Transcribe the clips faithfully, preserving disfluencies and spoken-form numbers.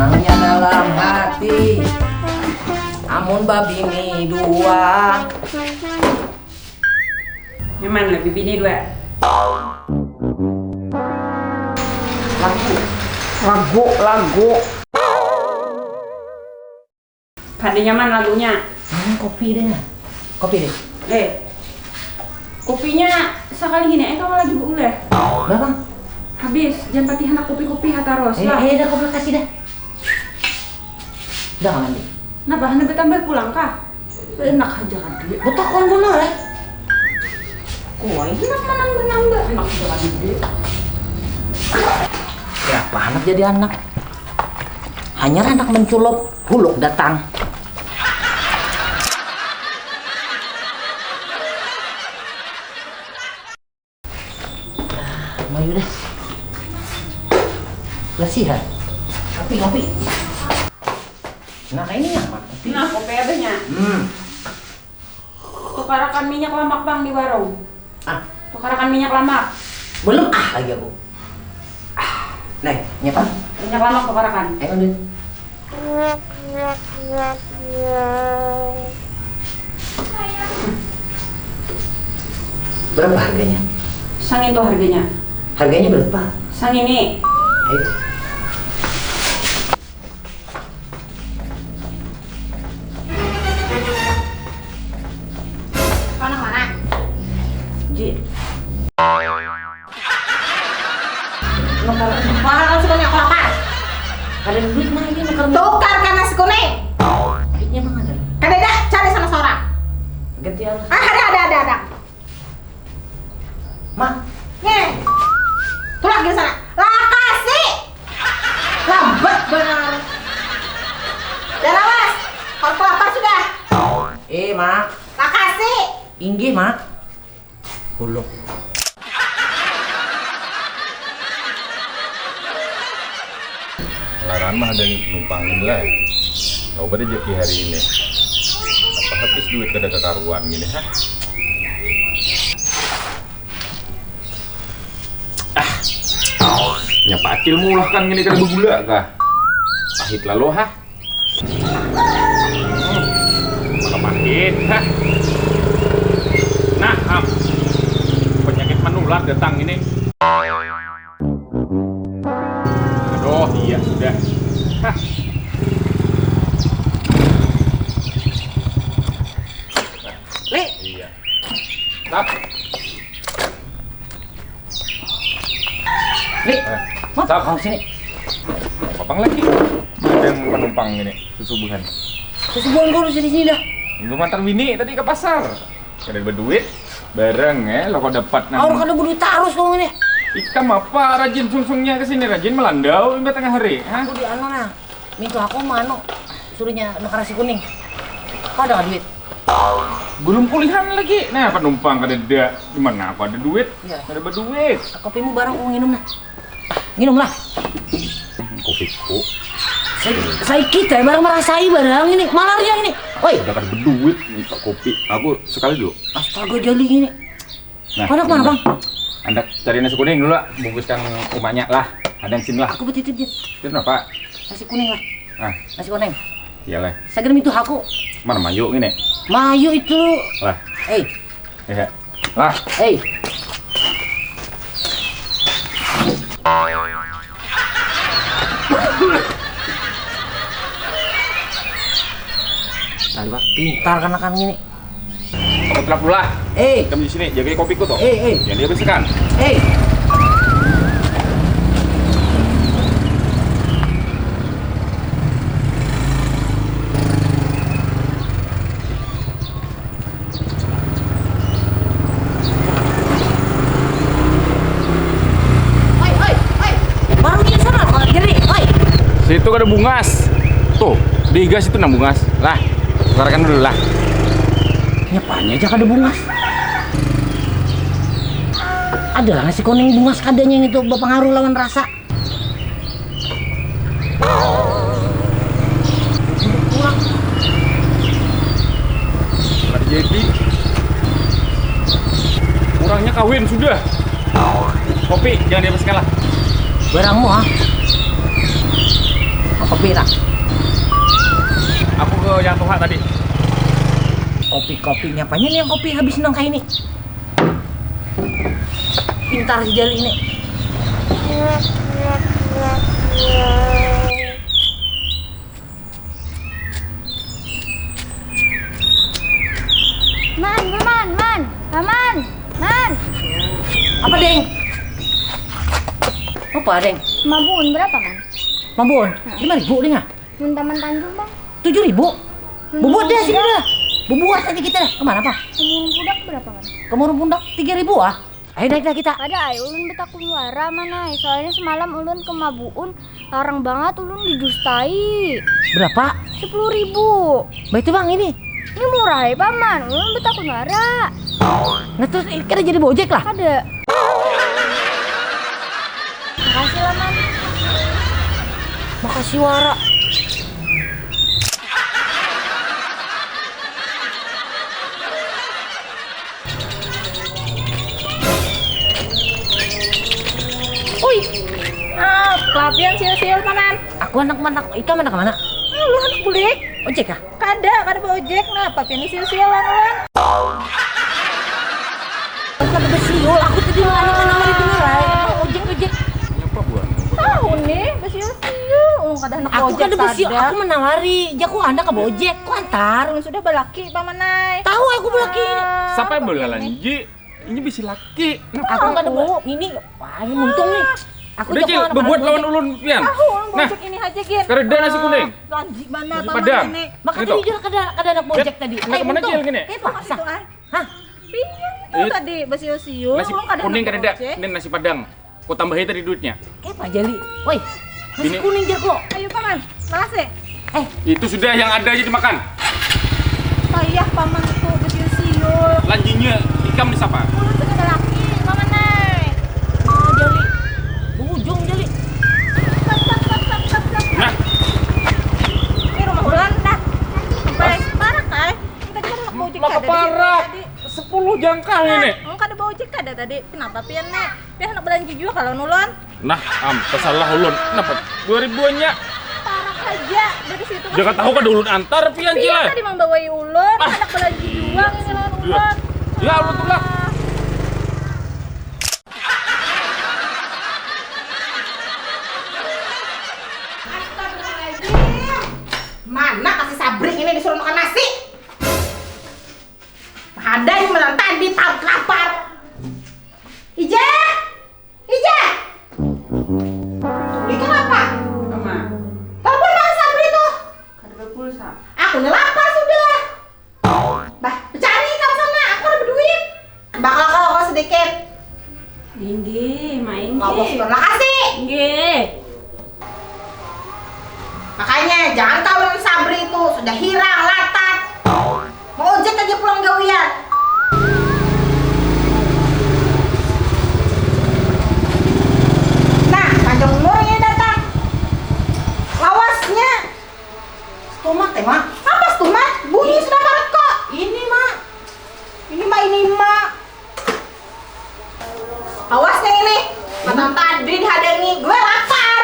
Nanya dalam hati, amun babini dua. Nyaman lah bibini dua. Lagu, lagu, lagu. Kada nyaman lagunya. Ini kopi deh, nah. Kopi deh. Eh, kopinya sakali gini, eh, kamu lagi beuleh. Berapa? Habis, jangan patih anak kopi-kopi ha tarus. Eh, lah. Eh, dah, kopi kasih dah. Dah, kawan deh. Kenapa? Hendak bertambah pulang kah? Enak aja kan duit. Betakon bener, eh. Kau enak menambah-nambah, enak aja kan duit. Berapa anak jadi anak? Hanyar handak menculop, huluk datang. Ah, mayu dah. Bersih, ha? Kopi, kopi. Nah, kayak ini nyaman. Kopi. Nah, kopi abahnya. Hmm. Tukarakan minyak lamak, Bang, di warung. Ah. Tukarakan minyak lamak. Belum ah lagi aku. Ah. Neng, nyapa? Minyak lamak tukarakan. Ayo, Dut. Berapa harganya? Sang itu harganya. Harganya berapa? Sang ini. Ayo. Kau nang mana? Ji. Nukar. Mahal kan sukanya, aku lapar. Kada duit nah ini nukar. Tukar ka nasi kuning. Duitnya mana ada? Kadada, cari sana seorang. Ganti apa? Ah, ada, ada, ada, ada. Mak. Nih. Tulak di sana. Lakasi. Lambat benar. Dah lawas. Aku lapar sudah. Eh, Mak. Lakasi. Inggih, Mak. Huluk. Laran mah ada yang numpangin lah. Coba deh jaki hari ini. Apa habis duit kada kekaruan gini, ha? Ah, nyapa acil maulah kan ngini kada bagula kah? Pahit lalu, ha? Hmm, maka pahit, ha? Nah, am. Penyakit menular datang ini. Aduh, iya sudah. Hah. Li. Iya. Tap. Li. Eh, Mat, tap. Kau sini. Papang lagi. Ada yang penumpang ini, susubuhan. Susubuhan kau di sini dah. Minggu mantar bini tadi ke pasar. Kada berduit. Barang, eh, lo kau dapat nang. Aur kada berduit tarus kau ini. Ikam apa rajin sungsungnya ke sini, rajin melandau imbah tengah hari, ha? Aku di anu nah. Mintu aku mau anu, suruhnya nukar nasi kuning. Kau ada nggak duit? Belum kulihan lagi. Nah, penumpang kada ada. Di mana aku ada duit? Iya. Kada berduit. Kopimu barang aku nginum nah. Nginum lah. Kopiku. Saya, saya kita barang merasai barang ini. Malaria ini. Oi. Udah kada berduit minta kopi. Aku sekali dulu. Astaga, jali ini. Nah, kau handak mana, Bang? Handak cari nasi kuning dulu lah, bungkuskan umanya lah. Ada yang sini lah. Aku betitip, Jin. Itu kenapa? Nasi kuning lah. Ah. Nasi kuning. Iyalah. Sagar mintu aku. Mana mayu ini? Mayu itu. Lah. Eh. Iya. Lah. Eh. Tadi, Pak, pintar kanakan ini. Aku telap dulu lah. Eh. Kamu di sini, jagai kopiku tuh. Eh, eh. Jangan dihabiskan. Eh. Oi, oi, oi. Baru dia sana, kau kiri, oi. Situ ada bungas. Tuh, digas itu nang bungas. Lah, tukarkan dulu lah. Nyapanya aja kada bungas. Adalah nasi kuning bungas kadanya yang itu berpengaruh lawan rasa. Kurang. Nggak jadi. Kurangnya kawin sudah. Kopi, jangan dihabiskan lah. Barangmu, ah. Apa Bela. Aku ke yang tuha tadi. Kopi-kopinya apanya nih yang kopi habis nang kayak ini? Pintar si Jali ini. Man, man, man, man, man. Apa, Deng? Apa, Deng? Mabun berapa, Man? Mabun? Lima ribu, Deng, ah? Mun Taman Tanjung, Bang. Tujuh ribu? Bubuat dah sini dah. Bubuat aja kita dah. Kemana, Pak? Kemurung Pudak berapa, Man? Kemurung Pudak tiga ribu, ah. Ayo naik dah kita. Ada, ayo ulun betakun wara, Man ai. Soalnya semalam ulun ke Mabuun, larang banget ulun didustai. Berapa? Sepuluh ribu. Baik tuh, Bang, ini. Ini murah ya, Paman. Ulun betakun wara. Nah, terus ini kada jadi bojek lah? Kada. Makasih lah, Man. Makasih wara. Ui, apa pian siul-siul, Paman? Aku anak mana? Ikam anak mana? Lu anak bulik. Ojek kah? Kada, kada baojek. Napa pian siul-siulan, Wan? Kada besiul, aku tadi mah anak mana lagi bener ai. Ojek, ojek. Nyapa buan? Tahu nih, besiul-siul. Oh, kada anak Aku ojek kada besiul, kada. Aku menawari. Jaku anak ke ojek, ku antar. Ulun sudah balaki, Paman ai. Tahu aku balaki ini. Ah, Siapa yang belalan, Ji? Ini bisi laki. Aku kada ber-, ini, wah, ini muntung nih. Aku Udah, jaku Cil, anak bebuat mana lawan ojek. Ulun pian. Tahu, ulun Nah, ojek ini aja, Gin. Kereda nasi kuning. Lanji mana Nasi Paman Padang. Ini? Maka Itu. Tadi jual kada, kada anak ojek tadi. Lihat Eh, mana, untung. Cil, gini? Kayak apa? Itu, ah. Hah? Iya, itu Ini tadi besiu-siu, Nasi ulun kada kuning anak kereda, ojek. Ini nasi Padang. Ku tambahi tadi duitnya. Kayak apa, Jali? Woi, nasi Ini kuning jago. Ayo, Paman, makasih. Eh, Itu sudah yang ada aja dimakan. Payah, Paman, itu besiu-siu. Lanjinya ikam disapa? Ulun sudah balaki, Paman ai. Oh, Jali. Bujung, Jali. Sap, sap, sap, sap, sap, sap. Nah. Ini rumah ulun, nah. Sampai parak, ai. Ini tadi kan anak ojek Maka kada di situ parak. Tadi. Sepuluh jangkah ini. Nah, kada baojek kada tadi. Kenapa pian nih? Pian handak belanja jua kalau nulun. Nah, am, tersalah ulun. Kenapa? Dua ribuannya. Parah aja dari situ. Jangan tahu kada ulun antar pian, Cila. Pian tadi membawai ulun, Ah. Handak belanja jua ini lawan Iya. Ulun. Ya, ulun tulak. Astagfirullahaladzim. Mana kasih Sabri ini disuruh makan nasi? Ada yang menang tadi, tak lapar. Ijah, Ijah. Itu apa? Mama. Telepon Bang Sabri tuh. Kada berpulsa. Aku lapar sudah. Bah, cari kamu sana, aku ada berduit. Bakal kau sedikit. Inggih, main Lawas nggih. Berlakasi. Inggih. Makanya jangan kawin Sabri itu, sudah hirang, latat. Mau ojek aja pulang gawian. Nah, panjang umurnya datang. Lawasnya. Stumat, eh, Mak. Apa stumat? Bunyi sudah parat kok. Ini, Mak. Ini, Mak, ini, Mak. Awas nih ini, matan tadi dihadangi, gue lapar.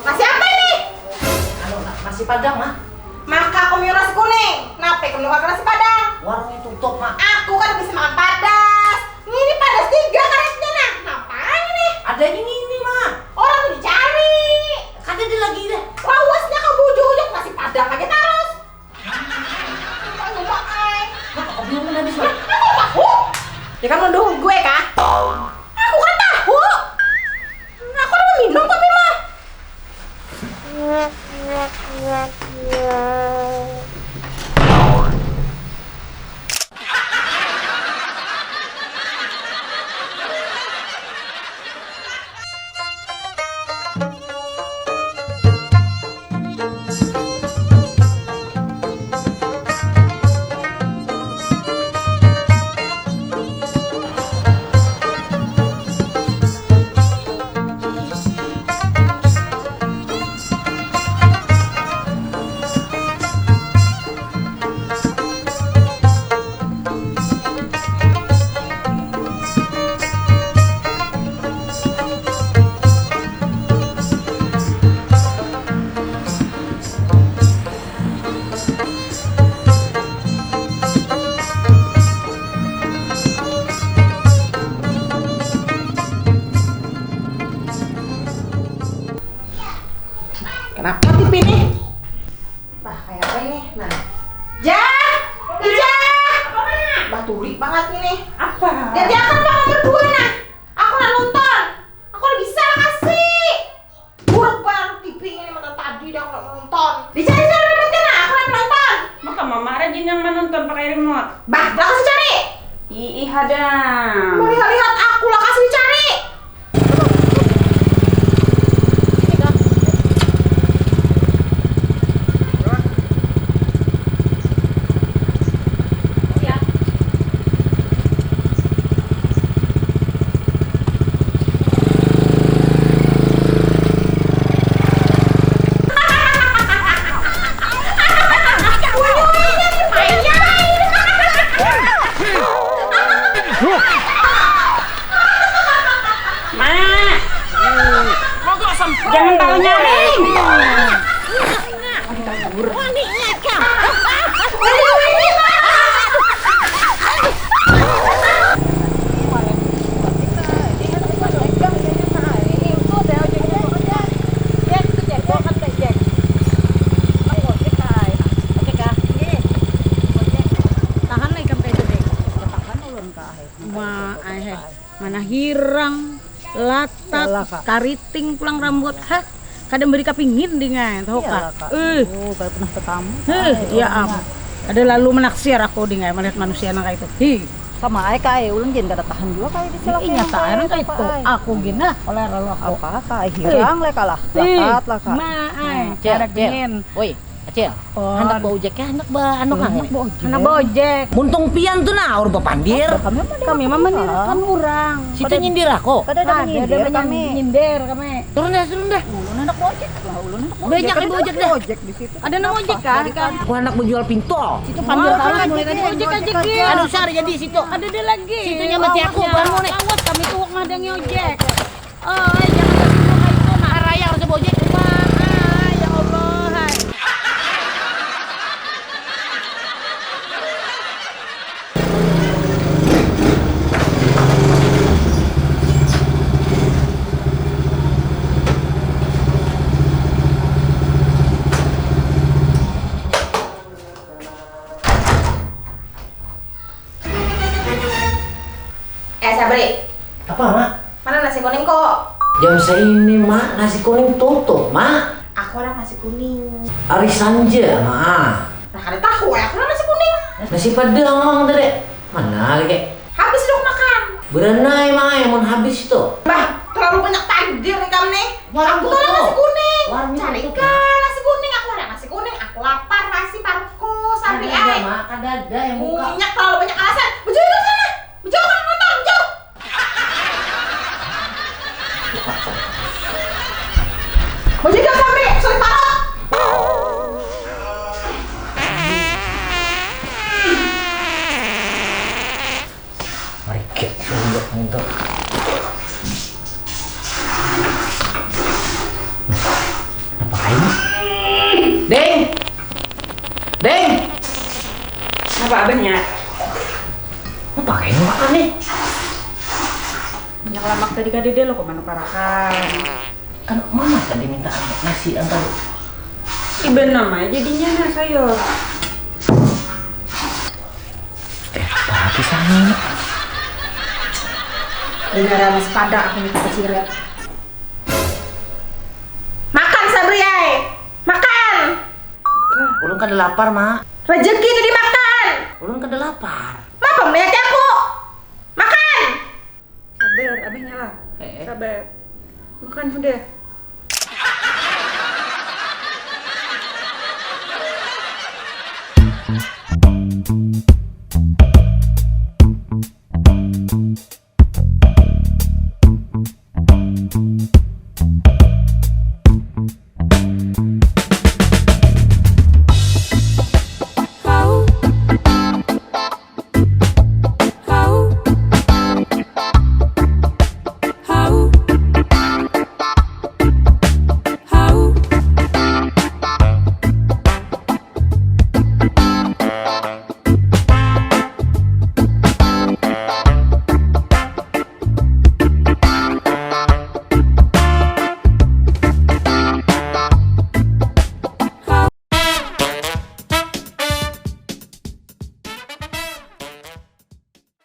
Nasi apa ini? Anu, na-, nasi padang, Mah. Maka aku nyuruh nasi kuning. Kenapa kamu makan nasi padang? Warungnya tutup, Mah. Aku kan bisa makan padas. Ini padas tiga karetnya, nah. Ngapain ini? Ada ini, ini, Mah. Orang tuh dicari. Kada ada lagi dah. Lawasnya kamu ujung-ujung nasi padang aja terus. Lupa, lupa, ai. Kenapa kau belum habis, Mak? Aku tahu. Ya kan nuduh gue kah? Aku kan tahu. Aku udah minum tapi mah. Kenapa T V nih? Bah, kayak apa ini? Nah. Jah! Ijah! Apa, Mak? Baturi banget ini. Apa? Ganti akan, Mak, nomor dua, nah. Aku nak nonton. Aku udah bisa kasih. Buruk banget T V ini, mata tadi dah aku nak nonton. Dicari cara remote-nya, nah. Aku nak nonton. Maka Mama rajin yang menonton pakai remote. Bah, lah kasih cari. Ih, ih, hadang. Melihat-lihat aku lah kasih cari. Mak, jangan tahu nyaring. Tahan lah ikam kayak itu, Dek. Tahan ulun, Kak. Ma, ai, hai. Mana hirang, latat, kariting pulang rambut. Hah? Kada beri kapingin, Ding, ai, tahu kah? Iyalah, Kak. Eh. Oh, kada pernah tetamu. Eh, ya am. Ada lalu menaksir aku, Ding, ai, melihat manusia nang kayak itu. Hi. Sama ai, Kak, ai. Ulun gin kada tahan juga, Kak, ai, di sini. Iya, tahan kayak itu. Aku gin, nah, oleh lalu aku. Apa, Kak, ai? Hirang lah, Kak, lah. Latat lah, Kak. Ma, ai, kada pingin. Woi. Acil, handak baojek kah, handak ba anu kah ngini? Handak baojek. Muntung pian tu nah, aur bapandir. Kami mah mandirkan urang. Situ nyindir aku. Kada ada manyindir kami. Nyindir kami. Turun dah, turun dah. Ulun handak baojek lah, ulun handak baojek. Banyak yang baojek dah. Ada nang ojek kah? Aku handak menjual pintol. Situ pandir tahu mulai tadi. Ojek aja, Gil. Anu sar jadi situ. Ada dia lagi. Situ nyaman si aku, bukan mau nih. Awas kami tuak mah ada yang ojek. Oi, jangan begitu kayak itu, nah. Raya harus bawa ojek rumah. Ah, ya Allah, hai. Eh, Sabri. Apa, Mak? Mana nasi kuning, kok? Jam saini, Mak, nasi kuning tutup, Mak. Aku orang nasi kuning. Ari sanja, Mak. Nah, kada tahu, eh, aku orang nasi kuning. Nasi padang, Mang, tadi. Mana lagi? Habis dok makan. Beranai, Mak, mun habis itu. Bah, terlalu banyak pandir nih kamu nih. Aku tuh nasi kuning. Cari ke nasi kuning, aku ada nasi kuning, aku lapar, nasi parutku, sampai ada, Mak, kada ada yang buka. Minyak terlalu banyak alasan. Bujur itu sana. Bujur, kamu nonton, bujur. Bujur, kamu sampai sulit parut. Marikit, sulit untuk. Apa kain? Ding! Ding! Apa abahnya? Apa kain makan nih? Minyak lamak tadi kada dia lo kemana parakan? Kan mama tadi minta nasi antar. Iban nama jadinya nah sayur. Eh, apa lagi sana? Gara-gara nasi padang aku minta kecirit. Makan, Sabri ai. Makan. Ulun kada lapar, Mak. Rezeki itu dimakan. Ulun kada lapar. Mapa melihat aku? Makan. Sabar, abahnya lah. Eh. Sabar. Makan sudah.